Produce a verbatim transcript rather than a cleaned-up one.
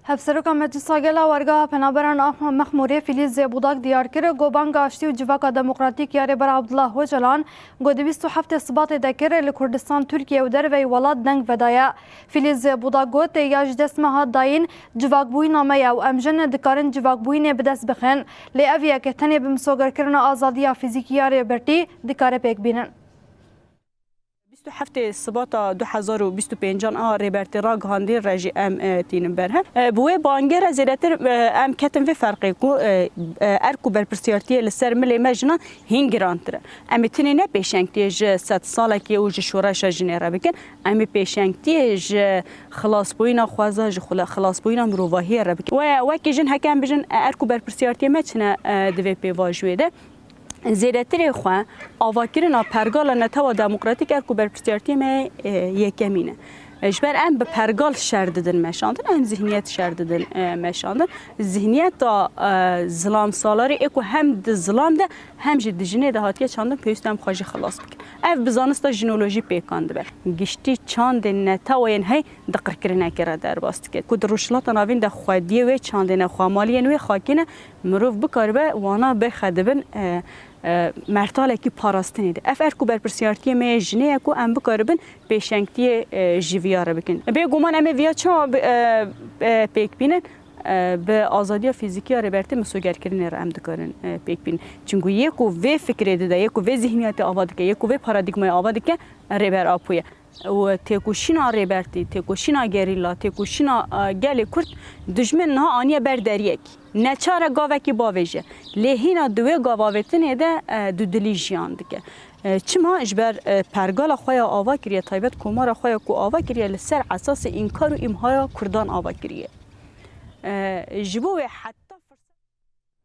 Hevseroka Meclisa Gel a Wergeha Penaberan a Mexmûrê Fîlîz Zêbudak diyar kir ku banga aştî û Civaka Demokratîk ya Rêber Abdullah Ocalan ku di bîst û heftê Sibatê de kir, li Kurdistan, Tirkiye û derveyî welat deng vedaye. Fîlîz Zêbudak got, ya ji dest me hat dayîn civakbûyîna me ye û em jin dikarin civakbûyînê bi dest bixin. Lê ev yek tenê bi misogerkirina azadiya fîzîkî ya Rêbertî dikare pêk bînin. Bîst û heftê Sibata du hezar û bîst û pêncan a Rêbertî ragihandî re jî em, e, tînin berhev. E, bi wê bangê re zêdetir, e, em ketin vê ferqê ku, e, e, erk û berpirsiyartiyê li ser milê me jinan hîn girantir e. Em ê tenê ne pêşengtiyê ji sed salekê û ji şoreşa jinê re bikin. Em ê pêşengtiyê ji xilasbûyîna xweza, ji xula-, xilasbûyîna mirovahiyê re bikin. We, wekî jin heke em bijin, e, erk û berpirsiyartiyê me çi ne, e, di vê pêvajoyê de? Zêdetirê xwe avakirina pergala netewa demokratîk erk û berpirsiyartiyê me, e, yekemîn e. E, ji ber em bi pergal şer didin meşandin, em zihniyet şer didin, e, meşandin. Zihniyeta, e, zilamsalarî ê ku hem di zilam de hem jî di jinê de hatiye çandin, pêwîst e em xwe jî xilas bikin. Ev bi zanista jinolojî pêkan dibe. Giştî çandên neteweyên hey di qirkirinekê re derbas dike. Ku di Rojhilata Navîn de xwediyê wê çandê ne, xwemaliyên wê xakî ne, mirov bikaribe wana bêxe dibin, e, e, mertalekî parastinê de. Ev erk û berpirsiyartiyê me yê jinê ye ku em bikaribin pêşengtiyê, e, ji viya re bikin. Bêguman em ê viya çawa bi-, e, e, pêk bînin? E, bi azadiya fîzîkî ya Rêbertî misogerkirinê re em dikarin, e, pêk bînin. Çimku yê ku vê fikrê dide, yê ku vê zihniyetê ava dike, yê ku vê paradîgmayê ava dike, Rêber Apo ye. Û têkoşîna Rêbertî, têkoşîna gerîla, têkoşîna, e, gelê Kurd dijmin niha aniye ber deriyekî. Neçare gavekî bavêje. Lê hîna di wê gavavêtinê de, e, dudilî jiyan dike. E, çima? Ji ber, e, pergala xwe ya ava kiriye, taybet komara xwe ya ku ava kiriye, li ser esasê înkar û îmhaya Kurdan ava kiriye. E, ji bo wê het-